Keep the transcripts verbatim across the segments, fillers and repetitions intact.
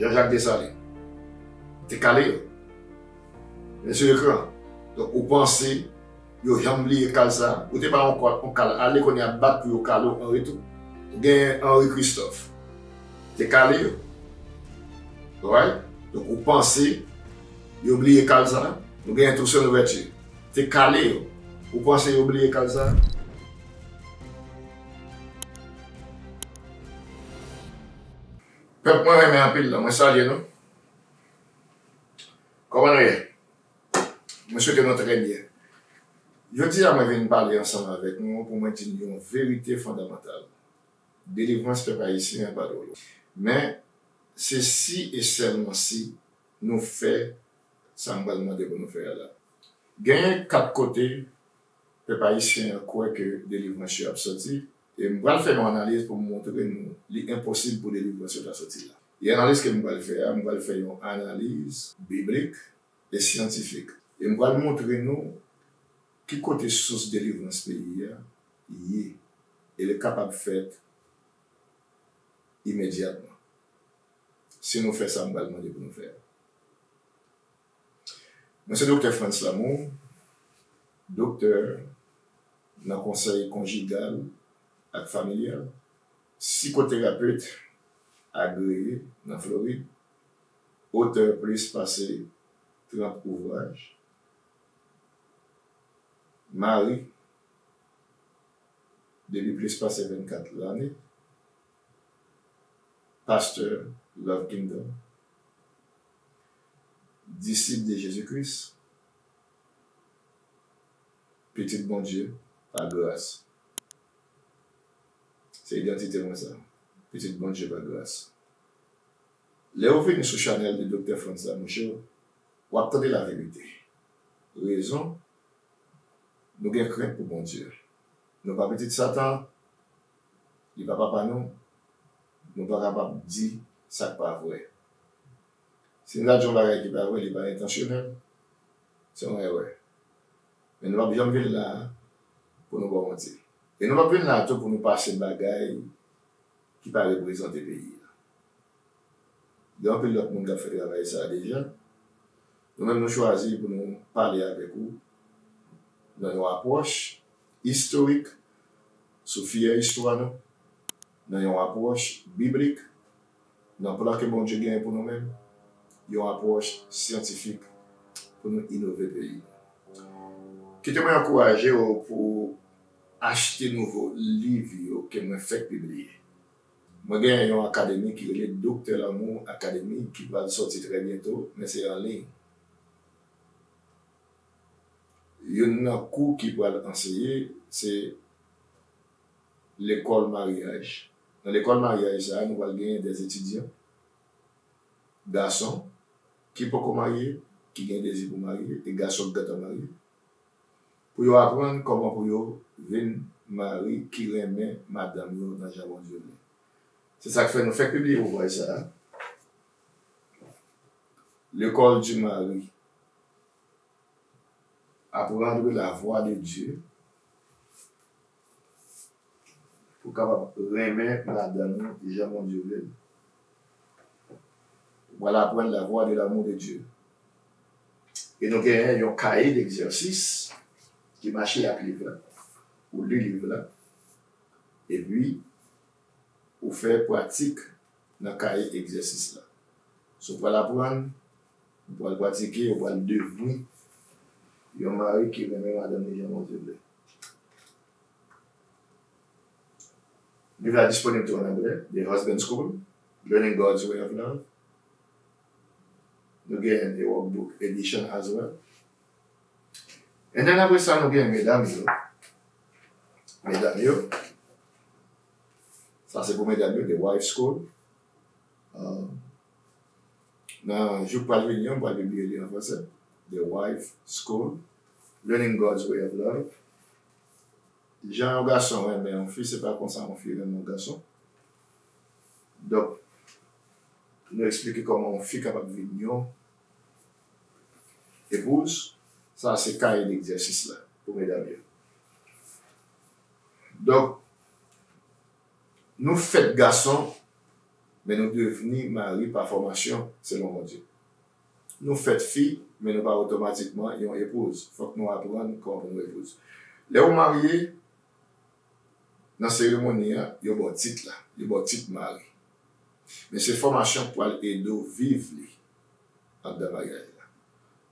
Jean-Jacques Dessalines. Te kale yo. Men sou ekran. Donk, ou panse yo janm bliye kal sa a? Ou te bay yon kòd, yon kal ale, kounye a bat pou yo kale w an retou. Ou genyen Henri Christophe. Te kale yo. Alright? Donk, ou panse yo bliye kal sa a? Nou genyen Toussaint Louverture. Te kale yo. Ou panse yo bliye kal sa a? Pèp mwen renmen anpil la, mwen salye nou. Kòman nou ye? Mwen swete nou trè byen. Jodi a, mwen vin pale ansanm avèk nou pou mwen di nou yon verite fondamantal. Delivrans pèp ayisyen an pa dwòl. Men, se si e sèlman si nou fè sa m pral mande pou nou fè a la. Genyen kat kote pèp ayisyen an kwè ke delivrans yo ap soti, e m pral fè yon analiz pou m montre nou li enposib pou delivrans yo ta soti la. E analiz ke m pral fè a, m pral fè yon analiz biblik e syantifik. E m pral montre nou ki kote sous delivrans peyi a ye, e li kapab fèt imedyatman, si nou fè sa m pral mande pou nou fè a. Mwen se Doktè Frantz Lamour, doktè nan konsèy konjigal ak familyal, sikoterapet agreye nan Florid, otè plis pase trant ouvraj, mari depi plis pase vennkat lane, pastè Love Kingdom, disip de Jezi Kris, pitit Bondye pa gras. Se idantite mwen sa, pitit Bondye pa gras. Lè w vini sou chanèl de Doktè Frantz la, monchè, w ap tande laverite. Rezon, nou gen krent pou Bondye. Nou pa pitit Satan, li pa papa nou, nou pa kapab di sa k pa vre. Si n ta di yon bagay ki pa vre, li pa entansyonèl, se yon erè. Men nou p ap janm vin la a pou nou ba w manti. E nou p ap vin la a tou pou nou pase bagay ki pa reprezante peyi a. Gen anpil lòt moun k ap fè travay sa a deja. Nou menm, nou chwazi pou nou pale avèk ou nan yon apwòch istorik, sou fyè istwa nou, nan yon apwòch biblik, nan plan ke Bondye genyen pou nou menm, yon apwòch syantifik pou nou inove peyi nou. Kite mwen ankouraje w pou achte nouvo liv yo ke mwen fèk pibliye. Mwen gen yon akademi ki rele Doktè Lanmou Akademi ki pral sòti trè byento, men se an liy. Youn nan kou ki pral anseye se lekòl maryaj. Nan lekòl maryaj sa a, nou pral genyen dè etidyan, gason ki poko marye, ki gen dezi pou marye, e gason ki gentan marye, pou yo aprann kòman pou yo vin mari ki renmen madanm yo nan jan Bondye vle. Se sa k fè nou fèk pibliye ouvraj sa a, L'école du mari, Apprendre la voix de Dieu, pou w kapab renmen madanm ou jan Bondye vle l. Ou pral aprann la voix de l'amour de Dieu. E nou genyen yon kaye degzèsis ki mache ak liv la. Ou li liv la. Epi, ou fè pratik nan kaye egzèsis la. Si w pral aprann, ou pral pratike, ou pral devni yon mari ki renmen madanm li jan Bondye vle. Liv la disponib tou an anglè, The Husband School, Learning God's Way of Love. Nou gen The Workbook Edition as well. And then apre sa, nou gen medam yo. Medam yo. Sa se pou medam yo, The Wife School. Um, nan jou k pral vini an, m pral pibliye li an fransè. The Wife School, Learning God's Way of Love. Jan yon gason renmen yon fi, se pa konsa yon fi renmen yon gason. Donk, nou eksplike kòman yon fi kapab vin yon epouz. Sa se kaye degzèsis la pou medam yo. Donk, nou fèt gason, men nou devni mari pa fòmasyon, selon Bondye. Nou fèt fi, men nou pa otomatikman yon epouz. Fòk nou aprann kòman pou nou epouz. Lè w marye, nan seremoni an, yo ba w tit la, yo ba w tit mari. Men se fòmasyon k pral ede w viv li anndan maryaj la.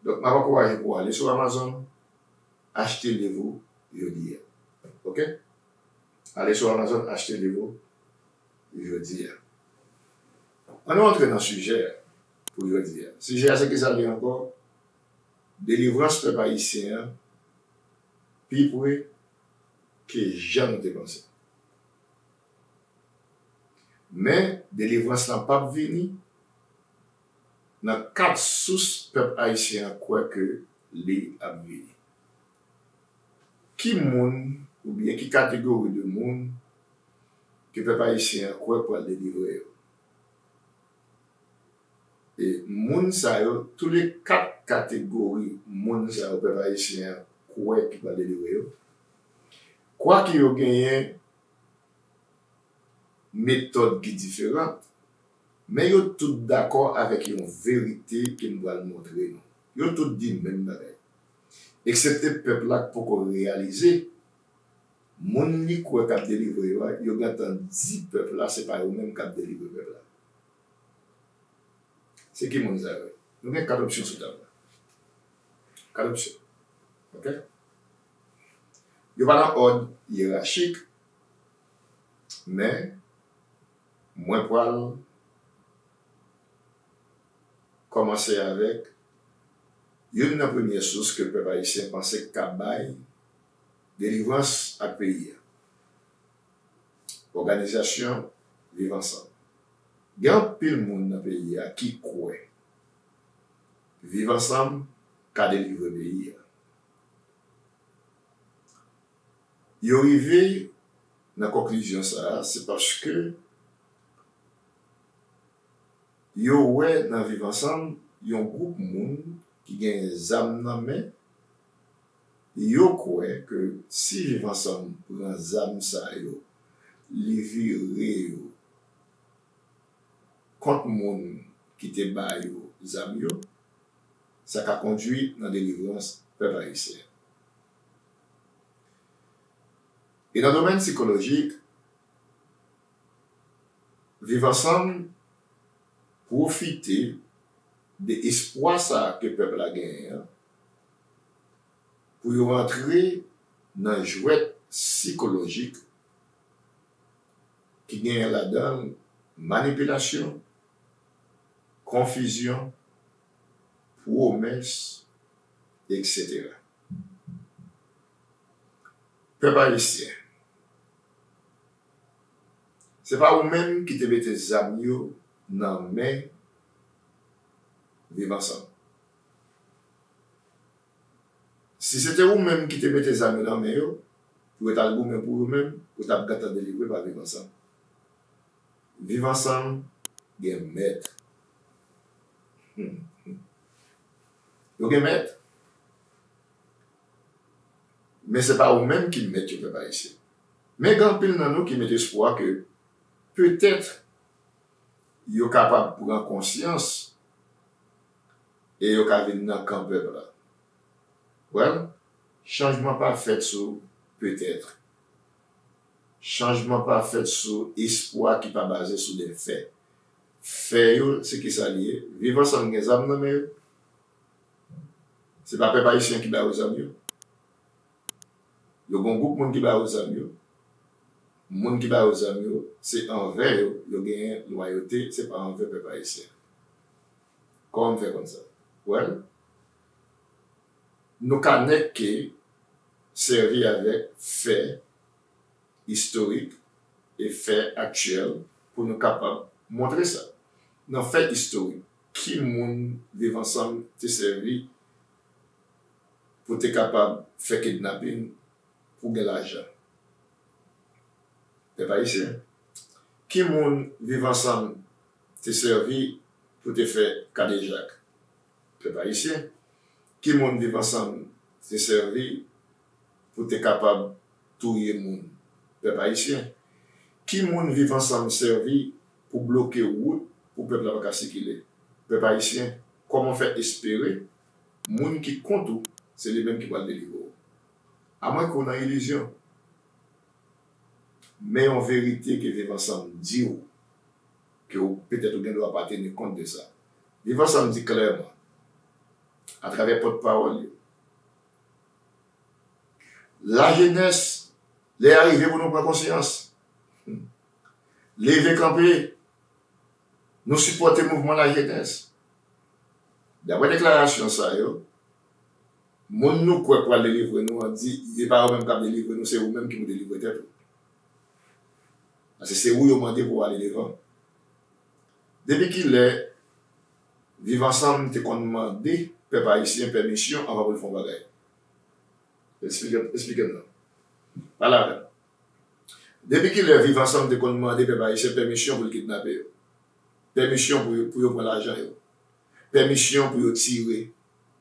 Donk, m ap ankouraje pou w ale sou Amazon, achte liv ou jodi a. Oke? Ale sou Amazon, achte liv ou jodi a. Ann nou antre nan sijè a pou jodi a. Sijè a se kisa l ye ankò? Delivrans pèp ayisyen an pi pre ke jan nou te panse. Men, delivrans lan p ap vini nan kat sous pèp ayisyen an kwè ke li ap vini. Ki moun oubyen ki kategori de moun ke pèp ayisyen an kwè pral delivre yo? E moun sa yo, tou le kat kategori moun sa yo, pèp ayisyen an kwè ki pral delivre yo, kwake yo genyen metòd ki diferan, men yo tout dakò avèk yon verite ke m pral montre nou. Yo tout di menm bagay. Eksepte pèp la k poko reyalize, moun li kwè k ap delivre yo a, yo gentan di pèp la se pa yo menm k ap delivre pèp la. Se ki moun sa yo ye? Nou gen kat opsyon sou tab la. Kat opsyon. Oke? Yo pa nan òd yerachik, men mwen pral kòmanse avèk youn nan premye sous ke pèp ayisyen panse k ka bay delivrans ak peyi a. Òganizasyon Viv Ansanm. Gen anpil moun nan peyi a ki kwè Viv Ansanm ka delivre peyi a. Yo rive nan konklizyon sa a, se paske yo wè nan Viv Ansanm yon gwoup moun ki gen zam nan men, yo kwè ke si Viv Ansanm pran zam sa yo, li vire yo kont moun ki te ba yo zam yo, sa ka kondui nan delivrans pèp ayisyen. E nan domèn sikolojik, Viv Ansanm pwofite de espwa sa a ke pèp la genyen an pou yo antre nan jwèt sikolojik ki genyen ladan l manipilasyon, konfizyon, pwomès, etsetera. Pèp ayisyen, se pa ou menm ki te mete zam yo nan men Viv Ansanm. Si se te ou menm ki te mete zam yo nan men yo, pou yo t al goumen pou yo menm, ou t ap gentan delivre pa Viv Ansanm. Viv Ansanm gen mèt. Yo gen mèt. Men se pa ou menm ki mèt yo, pèp ayisyen. Men gen anpil nan nou ki met espwa ke petèt yo kapab pran konsyans e yo ka vin nan kan pèp la. Well, chanjman pa fèt sou petèt. Chanjman pa fèt sou espwa ki pa baze sou de fè. Fè yo, se kisa li ye? Viv Ansanm gen zam nan men yo? Se pa pèp ayisyen ki ba yo zam yo? Yo gen yon gwoup moun ki ba yo zam yo. Moun ki ba yo zam yo, se anvè yo, yo genyen lwayote, se pa anvè pèp ayisyen. Kòman m fè konn sa? Well, nou ka nèk ke sèvi avèk fè istorik e fè aktyèl pou nou kapab montre sa. Nan fè istorik, ki moun Viv Ansanm te sèvi pou te kapab fè kidnapin pou gen lajan? Pèp ayisyen. Ki moun Viv Ansanm te sèvi pou te fè kadejak? Pèp ayisyen. Ki moun Viv Ansanm te sèvi pou te kapab touye moun? Pèp ayisyen. Ki moun Viv Ansanm sèvi pou bloke wout pou pèp la pa ka sikile. Pèp ayisyen, kòman fè espere moun ki kont ou, se li menm ki pral delivre w? Amwenke w nan ilizyon. Men yon verite ke Viv Ansanm di w, ke w petèt ou gen dwa pa teni kont de sa. Viv Ansanm di klèman, atravè pòtpawòl yo, lajenès, lè a rive pou nou pran konsyans. Leve kanpe, nou sipòte mouvman lajenès. Daprè deklarasyon sa yo, moun nou kwè k pral delivre nou an di, se pa yo menm k ap delivre nou, se ou menm ki pou delivre tèt ou. Paske se ou yo mande pou w ale devan. Depi kilè Viv Ansanm te konn mande pèp ayisyen pèmisyon anvan pou l fè yon bagay? Esplike, esplike m non. Pale avè m. Depi kilè Viv Ansanm te konn mande pèp ayisyen pèmisyon pou l kidnape yo? Pèmisyon pou yo, pou yo pran lajan yo? Pèmisyon pou yo tire?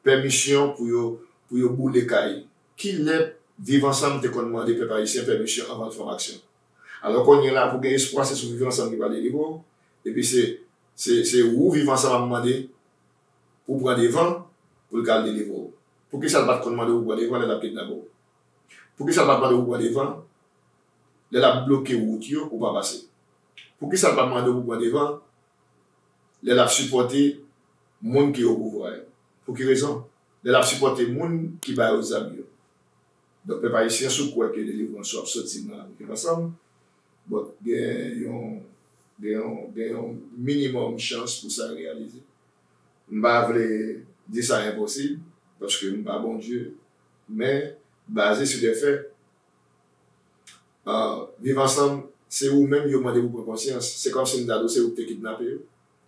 Pèmisyon pou yo, pou yo boule kay? Kilè Viv Ansanm te konn mande pèp ayisyen pèmisyon anvan l fè yon aksyon? Alò kounye a la, pou gen espwa, se sou Viv Ansanm ki pral delivre w. Epi se, se, se ou Viv Ansanm ap mande pou pran devan, pou l ka al delivre w. Poukisa l pa t konn mande w pou pran devan lè l ap kidnape w? Poukisa l pa t mande w pou pran devan lè l ap bloke wout yo pou w pa pase? Poukisa l pa t mande w pou pran devan lè l ap sipòte moun ki opouvwa yo? Pou ki rezon? Lè l ap sipòte moun ki ba yo zam yo. Donk, pèp ayisyen, si w kwè ke delivrans ou ap soti nan Viv Ansanm, bon, gen yon, gen yon, gen yon minimòm chans pou sa reyalize. M pa vle di sa enposib, paske m pa Bondye, men baze sou de fè, ah, Viv Ansanm, se ou menm yo mande pou pran konsyans. Se kòmsi m ta di w se ou ki te kidnape yo,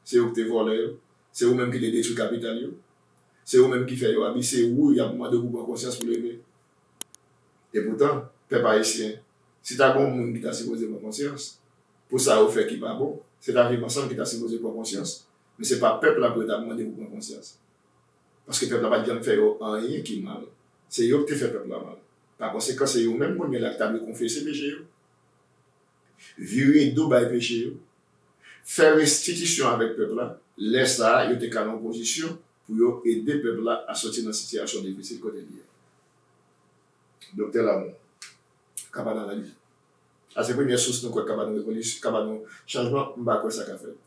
se ou ki te vòlè yo, se ou menm ki te detwi kapital yo, se ou menm ki fè yo abi, se ou y ap mande pou pran konsyans pou leve. Epoutan, pèp ayisyen, si ta gen yon moun ki ta sipoze pran konsyans pou sa yo fè ki pa bon, se ta Viv Ansanm ki ta sipoze pran konsyans. Men se pa pèp la pou yo ta mande pou pran konsyans. Paske pèp la pa t janm fè yo anyen ki mal. Se yo ki te fè pèp la mal. Pa konsekan, se yo menm kounye a la ki ta dwe konfese peche yo, vire do bay peche yo, fè restitisyon avèk pèp la. Lè sa a, yo te ka nan yon pozisyon pou yo ede pèp la a soti nan sitiyasyon difisil kote li ye. Doktè Lamou, ka ba n analiz. Sa se premyè sous nou kwè k ka ba nou revolisyon, ka ba nou chanjman, m pa kwè sa ka fèt.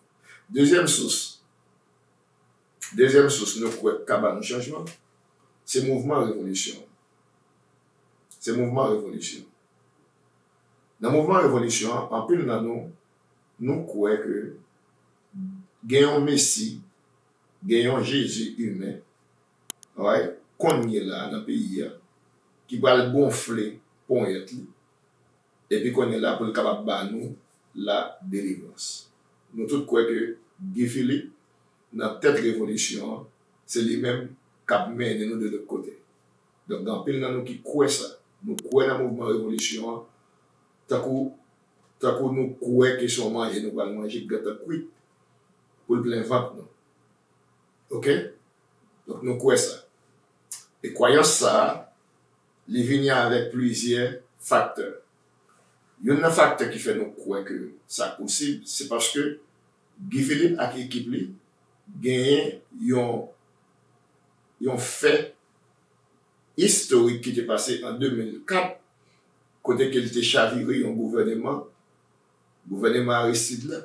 Dezyèm sous, dezyèm sous nou kwè k ka ba nou chanjman, se mouvman revolisyon. Se mouvman revolisyon. Nan mouvman revolisyon an, anpil nan nou, nou kwè ke gen yon Mesi, gen yon Jezi imen, alright, kounye la nan peyi a, ki pral gonfle ponyèt li, epi kounye la pou l kapab ba nou la delivrans. Nou tout kwè ke Guy Philippe, nan tèt revolisyon an, se li menm k ap mennen nou de lòt kote. Donk, gen anpil nan nou ki kwè sa. Nou kwè nan mouvman revolisyon an, tankou, tankou nou kwè ke se yon manje nou pral manje, k gentan kwit, pou l plen vant nou. Oke? Donk, nou kwè sa. E kwayans sa a, li vini avèk plizyè faktè. Youn nan faktè ki fè nou kwè ke sa posib, se paske Guy Philippe ak ekip li genyen yon, yon fè istorik ki te pase an de mil kat, kote ke li te chavire yon gouvèneman, gouvèneman Aristide la,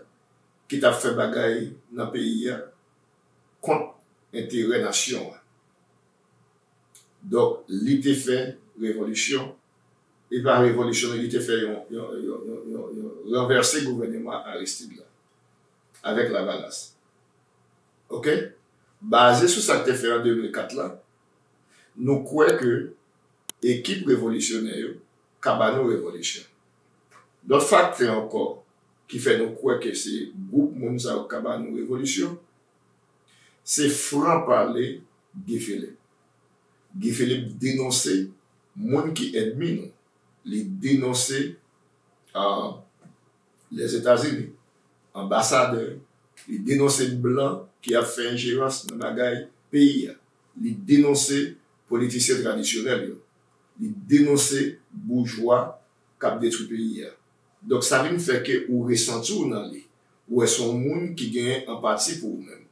ki t ap fè bagay nan peyi a kont enterè nasyon an. Donk, li te fè revolisyon. E pa revolisyon, li te fè yon, yon, yon, yon, yon, yon ranvèse gouvèneman Aristide la, avèk Lavalas. Oke? Baze sou sa k te fè an de mil kat la, nou kwè ke ekip revolisyonè yo ka ba nou revolisyon. Lòt faktè ankò ki fè nou kwè ke se gwoup moun sa yo k ka ba nou revolisyon, se fran pale Guy Philippe. Guy Philippe denonse moun ki ènmi nou. Li denonse, ah, Lèzetazini, anbasadè, li denonse blan ki ap fè enjerans nan bagay peyi a. Li denonse politisyen tradisyonèl yo. Li denonse boujwa k ap detwi peyi a. Donk, sa vin fè ke ou resanti w nan li. Ou wè se yon moun ki gen anpati pou ou menm.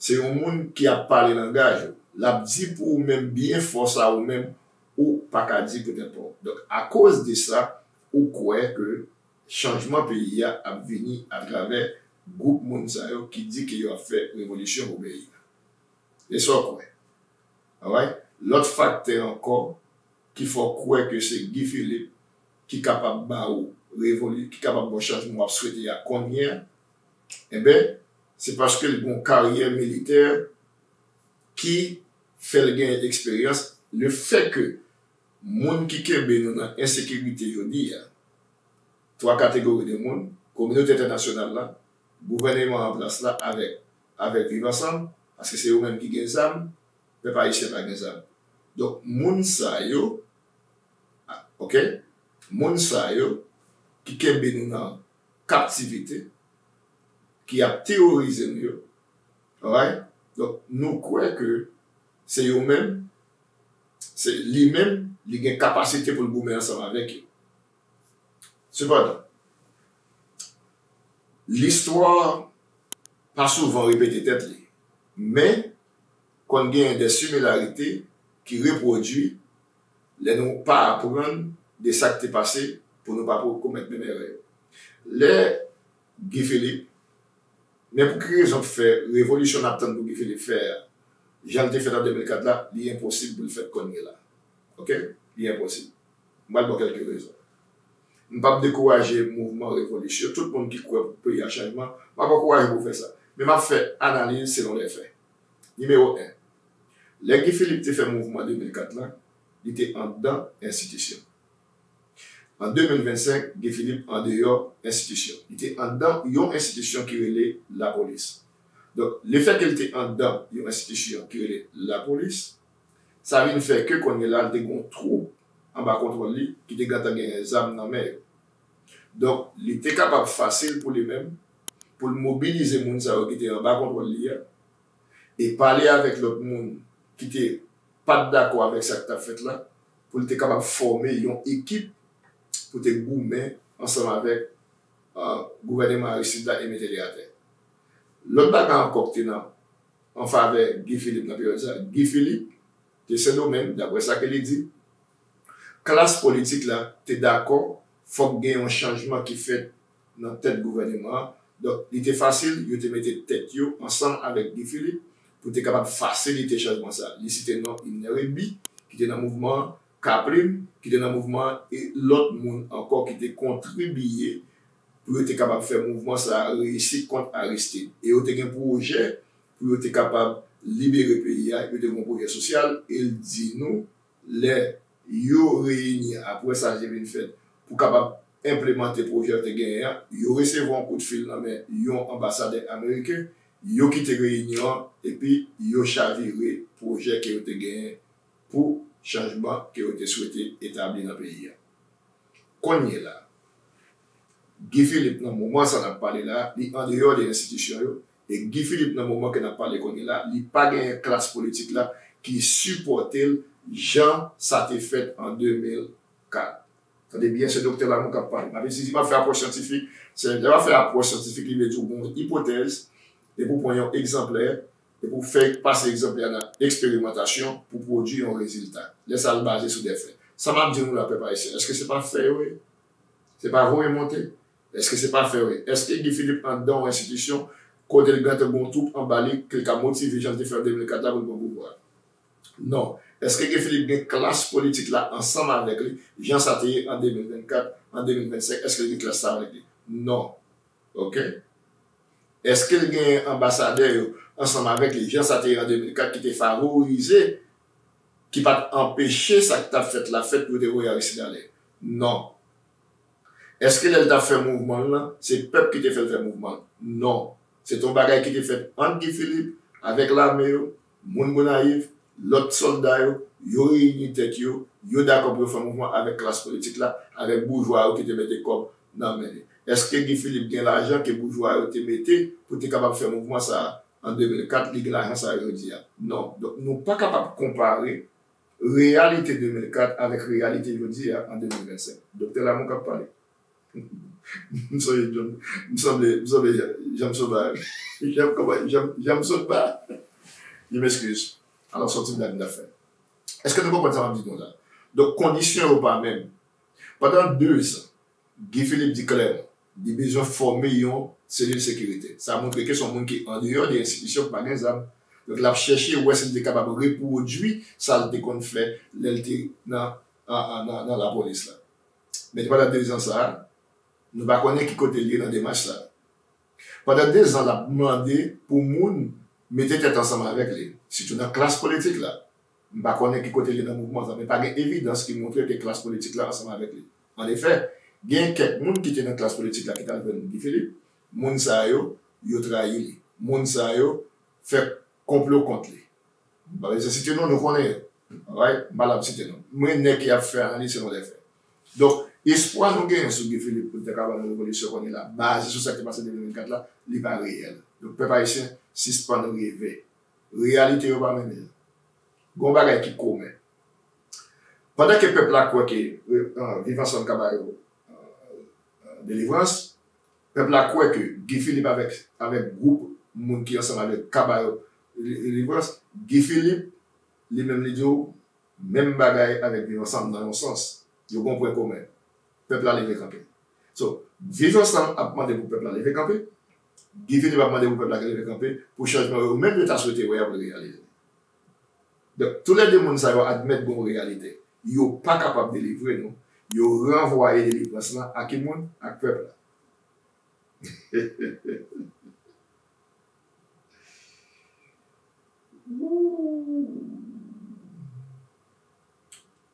Se yon moun ki ap pale langaj ou. L ap di pou ou menm byen fò sa ou menm ou pa ka di poutèt pa w. Donk, akoz de sa, ou kwè ke chanjman peyi a ap vini atravè gwoup moun sa yo ki di ke yo ap fè revolisyon pou peyi a. E sa w kwè. Alright? Lòt faktè ankò ki fè w kwè ke se Guy Philippe ki kapab ba ou revoli-, ki kapab ba w chanjman w ap swete a kounye a, enben, se paske l gen yon karyè militè ki fè l gen eksperyans. Le fè ke moun ki kenbe nou nan ensekirite jodi a, twa kategori de moun, kominote entènasyonal la, gouvèneman an plas la avèk, avèk Viv Ansanm, paske se yo menm ki gen zam, pèp ayisyen pa gen zam. Donk, moun sa yo, a, oke, moun sa yo ki kenbe nou nan kaptivite, ki ap teworize nou yo, alright? Donk, nou kwè ke se yo menm, se li menm, li gen kapasite pou l goumen ansanm avèk yo. Sepandan, listwa pa souvan repete tèt li, men konn genyen de similarite ki repwodui lè nou pa aprann de sa k te pase pou nou pa komèt menm erè yo. Lè Guy Philippe, men pou ki rezon fè revolisyon n ap tann pou Guy Philippe fè a, jan l te fèt an de mil kat la, li enposib pou l fèt kounye la. Oke? Li enposib. M pral ba w kèlke rezon. M p ap dekouraje mouvman revolisyon. Tout moun ki kwè pou peyi a chanjman, m ap ankouraje pou fè sa. Men m ap fè analiz selon lè fè. Nimewo en, lè Guy Philippe te fè mouvman de mil kat la, li te anndan enstitisyon. An de mil vennsenk, Guy Philippe andeyò enstitisyon. Li te anndan yon enstitisyon ki rele lapolis. Donk, lefètke l te anndan yon enstitisyon ki rele lapolis, sa vin fè ke kounye la, l te gen yon twoup anba kontwòl li ki te gentan genyen zam nan men yo. Donk, li te kapab fasil pou li menm, pou l mobilize moun sa yo ki te anba kontwòl li a, e pale avèk lòt moun ki te pa t dakò avèk sa k t ap fèt la, pou l te kapab fòme yon ekip pou te goumen ansanm avèk, a, gouvèneman Aristide la e mete li atè. Lòt bagay ankò ki te nan, an favè Guy Philippe nan peryòd sa, Guy Philippe te Sendomeng, daprè sa ke li di, klas politik la te dakò, fòk gen yon chanjman ki fèt nan tèt gouvèneman an. Donk, li te fasil, yo te mete tèt yo ansanm avèk Guy Philippe pou te kapab fasilite chanjman sa a. Li site non Ibner Etby, ki te nan mouvman an, Kaplim, ki te nan mouvman an, e lòt moun ankò ki te kontribiye pou yo te kapab fè mouvman sa a reyisi kont Aristide. E yo te gen pwojè pou yo te kapab libere peyi a, yo te gen yon pwojè sosyal, e l di nou, lè yo reyini, apre sa je vin fèt, pou kapab enplemante pwojè yo te genyen an, yo resevwa yon kout fil nan men yon anbasadè ameriken, yo kite reyinyon an, epi yo chavire pwojè ke yo te genyen pou chanjman ke yo te swete etabli nan peyi a. Kounye la, Guy Philippe nan moman sa n ap pale la, li andeyò de enstitisyon yo, e Guy Philippe nan moman ke n ap pale kounye la, li pa genyen klas politik la ki sipòte l jan sa te fèt an de mil kat. Tande byen, se Doktè Lamour k ap pale. M ap itilize, m ap fè apwòch syantifik. Se, lè m ap fè apwòch syantifik, li vle di w gen yon ipotèz, epi w pran yon egzanplè, epi w fè pase egzanplè a nan eksperimantasyon pou pwodui yon rezilta. Lè sa a, l baze sou de fè. Sa m ap di nou la, pèp ayisyen, èske se pa fè yo ye? Se pa voye monte? Èske se pa fè yo ye? Èske Guy Philippe anndan yon enstitisyon kote l gentan gen yon twoup anba li ke l ka motive jan l te fè an de mil kat la pou l pran pouvwa a? Non. Èske Guy Philippe gen klas politik la ansanm avèk li, jan sa te ye an de mil vennkat, an de mil vennsenk, èske l gen klas sa avèk li? Non. Oke? Èske l gen anbasadè yo ansanm avèk li, jan sa te ye an de mil kat, ki te favorize, ki pa t anpeche sa k t ap fèt la fèt pou yo te voye Aristide ale? Non. Èske lè l t ap fè mouvman l lan, se pèp ki te fè l fè mouvman l? Non. Se te yon bagay ki te fèt ant Guy Philippe avèk lame yo, moun Gonayiv, lòt sòlda yo, yo reyini tèt yo, yo dakò pou yo fè mouvman avèk klas politik la, avèk boujwa yo ki te mete kòb nan men li. Èske Guy Philippe gen lajan ke boujwa yo te mete pou te kapab fè mouvman sa a an de mil kat, li gen lajan sa a jodi a? Non. Donk, nou pa kapab konpare reyalite de mil kat avèk reyalite jodi a an de mil vennsenk. Doktè Lamour k ap pale. M sonje John, m sanble, m sanble Jan, Jan Soba. Jan, kòman? Jan, Jan Soba. Je m'excuse. Alò, se yon ti blag m t ap fè. Èske nou konprann sa m ap di nou la? Donk, kondisyon yo pa menm. Pandan de zan, Guy Philippe di klèman, li bezwen fòme yon selil sekirite. Sa montre ke se yon moun ki andeyò de enstitisyon, ki pa gen zam. Donk, l ap chèche wè si l te kapab repwodui sa l te konn fè lè l te nan, an, an, nan, nan lapolis la. Men pandan de zan sa a, nou pa konnen ki kote l ye nan demach sa a. Pandan de zan, l ap mande pou moun mete tèt ansanm avèk li, sitou nan klas politik la. M pa konnen ki kote l ye nan mouvman sa, men pa gen evidans ki montre ke klas politik la ansanm avèk li. An efè, gen kèk moun ki te nan klas politik la ki t al jwenn Guy Philippe. Moun sa yo, yo trayi li. Moun sa yo fè konplo kont li. M pa bezwen site non, nou konnen yo. Alright? M pa la pou site non. Mwen, nèg ki ap fè analiz selon lè fè. Donk, espwa nou genyen sou Guy Philippe pou l te kapab nan revolisyon kounye la, baze sou sa ki te pase de mil vennkat la, li pa reyèl. Donk, pèp ayisyen, sispann reve. Reyalite yo pa menm jan. Gon bagay ki komen. Pandan ke pèp la kwè ke, euh, Viv Ansanm ka ba yo, euh, euh, delivrans, pèp la kwè ke Guy Philippe avèk, avèk gwoup moun ki ansanm avè l ka ba yo li-, delivrans, Guy Philippe, li menm, li di w, menm bagay avèk Viv Ansanm nan yon sans. Yo gon pwen komen. Pèp la leve kanpe. So, Viv Ansanm ap mande pou pèp la leve kanpe. Guy Philippe ap mande pou pèp la leve kanpe pou chanjman yo menm yo ta swete wè a pou l reyalize. Donk, toulède moun sa yo admèt gon reyalite. Yo pa kapab delivre nou. Yo ranvwaye delivrans lan a ki moun? Ak pèp la.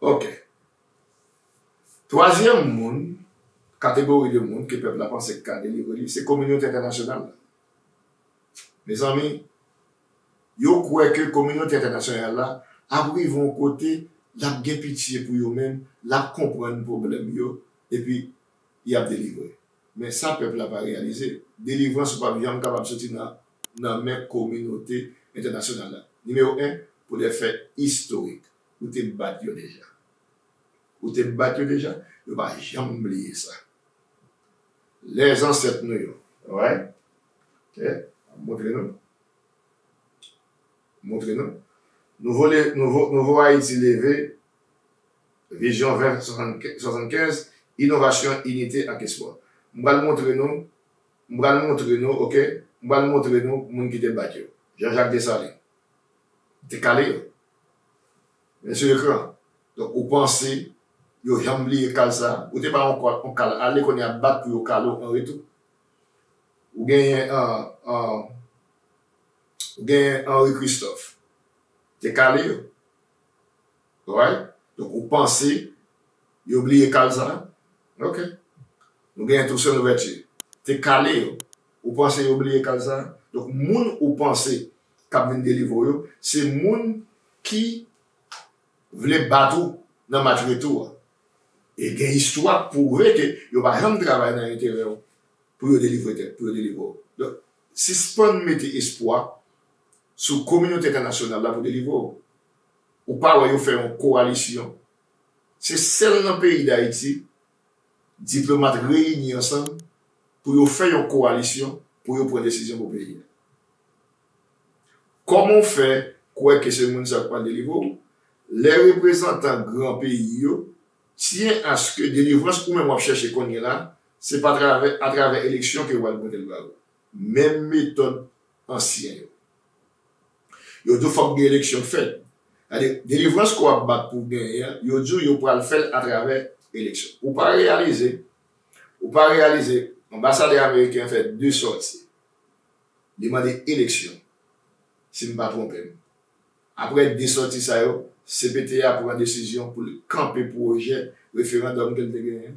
Ok. Twazyèm moun, kategori de moun ke pèp la panse k ka delivre li, se kominote entènasyonal la. Mezanmi, yo kwè ke kominote entènasyonal la ap rive yon kote, l ap gen pitye pou yo menm, l ap konprann pwoblèm yo, epi y ap delivre. Men sa pèp la pa reyalize, delivrans ou p ap janm kapab soti nan, nan men kominote entènasyonal la. Nimewo en, pou de fè istorik, ou te bat yo deja. Ou te bat yo deja, yo pa janm bliye sa. Lè zansèt nou yo, alright? Ok, m ap montre nou. Montre nou. Nouvo, le, nouvo, nouvo Ayiti leve, vizyon ven swasannkenz, inovasyon, inite ak espwa. M pral montre nou, m pral montre nou, ok? M pral montre nou moun ki te bat yo. Jean-Jacques Dessalines. Te kale yo. Men sou ekran. Donk, ou panse yo janm bliye kal sa? Ou te ba yon kal, yon kal, ale kounye a bat pou yo kale w an retou. Ou genyen, an, an, ou genyen Henri Christophe. Te kale yo. Alright? Donk, ou panse yo bliye kal sa? Ok. Nou genyen Toussaint Louverture. Te kale yo. Ou panse yo bliye kal sa? Donk, moun ou panse k ap vin delivre w yo, se moun ki vle bat ou nan match retou a. E gen istwa k pwouve ke yo pa janm travay nan enterè w pou yo delivre tèt, pou yo delivre w. Donk, sispann mete espwa sou kominote entènasyonal la pou delivre w. Ou pa wè yo fè yon kowalisyon. Se sèl nan peyi Dayiti, diplomat reyini ansanm pou yo fè yon kowalisyon pou yo pran desizyon pou peyi a. Kòman w fè kwè ke se moun sa yo k pral delivre w? Lè reprezantan gran peyi yo tyen aske delivrans ou menm w ap chèche kounye la, se pa travè, atravè eleksyon ke yo pral pote l ba ou. Menm metòd ansyen yo. Yo di w fòk gen eleksyon k fèt. Sètadi, delivrans ke w ap bat pou w genyen an, yo di w yo pral fè l atravè eleksyon. Ou pa reyalize, ou pa reyalize, anbasadè ameriken an fè de sòti. Li mande eleksyon, si m pa twonpe m. Apre de sòti sa yo, C P T a pran desizyon pou l kanpe pwojè referandòm ke l te genyen.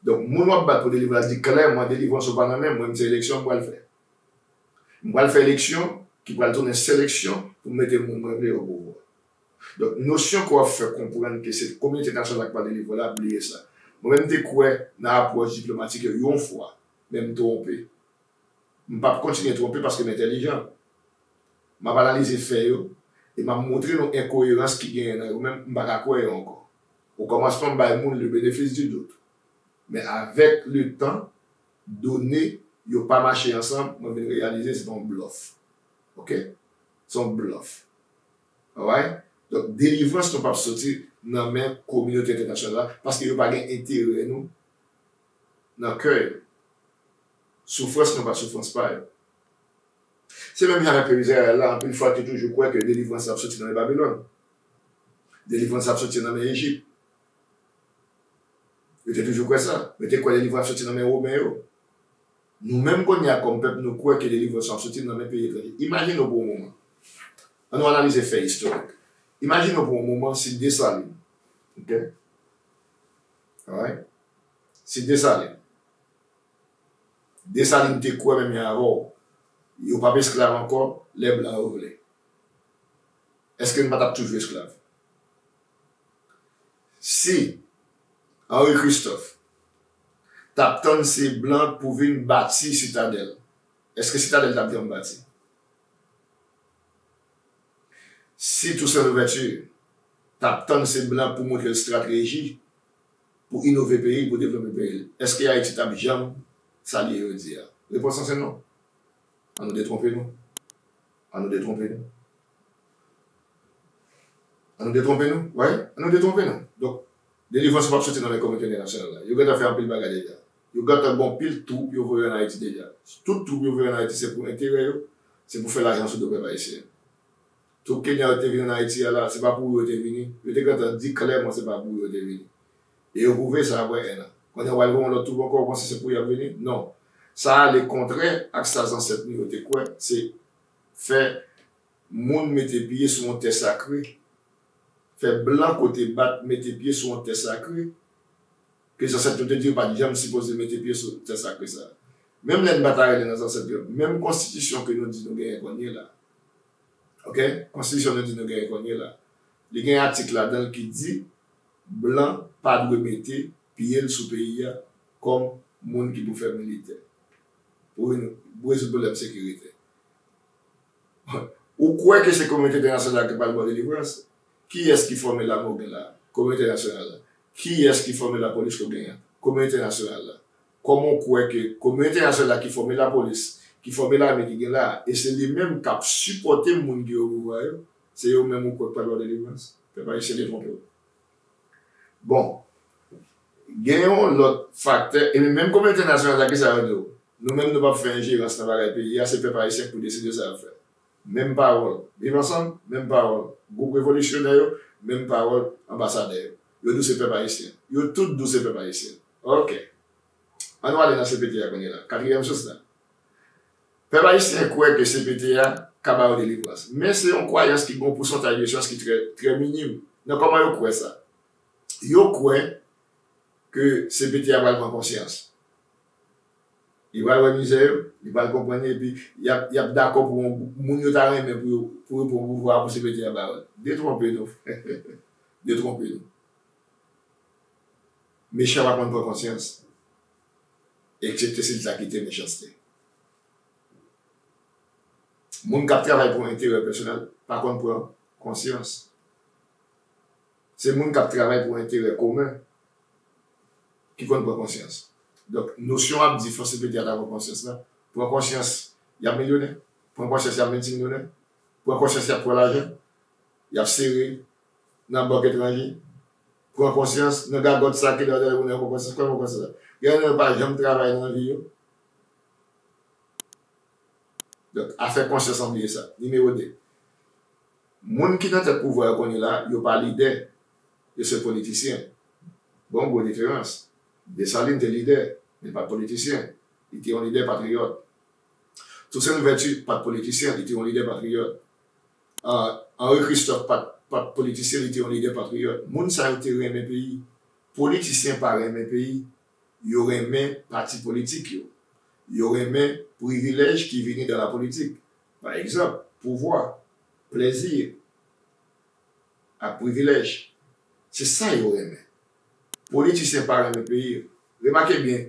Donk, moun w ap bat pou delivre a di klèman, delivrans ou pa nan men m, mwen, m se eleksyon m pral fè. M pral fè eleksyon ki pral tounen seleksyon pou m mete moun mwen vle yo o pouvwa. Donk, nosyon ke w ap fè konprann ke se kominote entènasyonal la k pral delivre la, bliye sa. Mwen menm, m te kwè nan apwòch diplomatik yo yon fwa, men m twonpe. M p ap kontinye twonpe paske m entèlijan. M ap analize fè yo e m ap montre nou enkoyerans ki genyen nan yo, men m pa ka kwè yo ankò. O kòmansman, m bay moun le bénéfice du doute. Men avèk letan, done yo pa mache ansanm, mwen vin reyalize se t on blòf. Oke? Se yon blòf. Alright? Donk, delivrans nou p ap soti nan men kominote entènasyonal la, paske yo pa gen enterè nou nan kè yo. Soufrans nou pa soufrans pa yo. Se menm jan avèk pèp Izrayèl la, anpil fwa yo te toujou kwè ke delivrans la ap soti nan men Babilòn. Delivrans la ap soti nan men Ejip. Yo te toujou kwè sa. Yo te kwè delivrans ap soti nan men Women yo. Nou menm kounye a kòm pèp, nou kwè ke delivrans la ap soti nan men peyi etranje. Imajine w pou yon moman. Ann nou analize fè istorik. Imajine w pou yon moman si Desalin, oke? Alright? Si Desalin, Desalin te kwè menm jan avè w, yo p ap esklav ankò, lè blan yo vle. Èske n pa t ap toujou esklav? Si Henri Christophe t ap tann se blan pou vin bati Sitadèl, èske Sitadèl t ap janm bati? Si Toussaint Louverture t ap tann se blan pou montre l estrateji pou inove peyi l, pou devlope peyi l, èske Ayiti t ap janm sa l ye jodi a? Repons lan se non. Ann nou detwonpe nou. Ann nou detwonpe nou. Ann nou detwonpe nou. Wi, ann nou detwonpe nou. Donk, delivrans pa p soti nan men kominote entènasyonal la. Yo gentan fè anpil bagay deja. Yo gentan gen anpil twoup yo voye ann Ayiti deja. Tout twoup yo voye ann Ayiti se pou enterè yo, se pou fè lajan sou do pèp ayisyen. Twoup Kenya yo te vin ann Ayiti a la, se pa pou yo te vini. Yo te gentan di klèman se pa pou yo te vini. E yo pwouve sa apre en an. Kounye a w al voye yon lòt twoup ankò, ou panse se pou y ap vini? Non. Sa ale kontrè ak sa zansèt nou yo te kwè, se fè moun mete pye sou yon tè sakre, fè blan kote bat mete pye sou yon tè sakre, ke zansèt nou te di yo pa t janm sipoze mete pye sou tè sakre sa a. Menm lè n pa ta rele nan zansèt yo, menm konstitisyon ke nou di nou genyen kounye la, oke? Konstitisyon nou di nou genyen kounye la, li gen atik ladan l ki di blan pa dwe mete pye l sou peyi a kòm moun ki pou fè militè pou rezoud pwoblèm sekirite. Ou kwè ke se kominote entènasyonal ki pral ba w delivrans? Kiyès ki fòme lame w gen la a? Kominote entènasyonal la. Kiyès ki fòme lapolis ke w genyen an? Kominote entènasyonal la. Kòman w kwè ke kominote entènasyonal la ki fòme lapolis, ki fòme lame ki gen la a, e se li menm k ap sipòte moun ki opouvwa yo, se yo menm ou kwè k pral ba w delivrans? Pèp ayisyen, detwonpe w. Bon, gen yon lòt faktè, e menm kominote entènasyonal la, kisa yo di w? Nou menm nou p ap fè enjerans nan bagay peyi a, se pèp ayisyen k pou deside sa y ap fè. Menm pawòl. Viv Ansanm, menm pawòl. Gwoup revolisyonè yo, menm pawòl. Anbasadè yo, yo di w se pèp ayisyen. Yo tout di w se pèp ayisyen. Oke. Ann nou ale nan C P T a kounye a la. Katriyèm sous la. Pèp ayisyen kwè ke C P T a ka ba yo delivrans. Men se yon kwayans ki gen yon pousantaj de chans ki trè, trè minim. Nan kòman yo kwè sa? Yo kwè ke C P T a pral pran konsyans. Li pral wè mizè yo, li pral konprann yo, epi y ap, y ap dakò pou yon moun yo ta renmen pou yo, pou yo pran pouvwa a pou C P T a ba yo l. Detwonpe nou, frè. Detwonpe nou. Mechan pa konn pran konsyans, eksepte si l ta kite mechanste. Moun k ap travay pou enterè pèsonèl pa konn pran konsyans. Se moun k ap travay pou enterè komen ki konn pran konsyans. Donk, nosyon ap di fò C P T a ta pran konsyans la, pran konsyans y ap milyonè, pran konsyans y ap miltimilyonè, pran konsyans y ap pran lajan, y ap sere nan bank etranje, pran konsyans nan gagòt sa ki la, pran konsyans, pran konsyans. Gen nan yo pa janm travay nan vi yo. Donk, afè konsyans an bliye sa. Nimewo de. Moun ki nan tèt pouvwa yo kounye la, yo pa lidè, yo se politisyen. Bon, gwo diferans. Desalin te lidè, men li pa t politisyen. Li te yon lidè patriyòt. Toussaint Louverture pa t politisyen, li te yon lidè patriyòt. Ah, Henri Christophe pa t, pa t politisyen, li te yon lidè patriyòt. Moun sa yo te renmen peyi. Politisyen pa renmen peyi. Yo renmen pati politik yo. Yo renmen privilèj ki vini dan lapolitik. Pa egzanp, pouvwa, plèzi ak privilèj. Se sa yo renmen. Politisyen pa renmen peyi yo. Remake byen,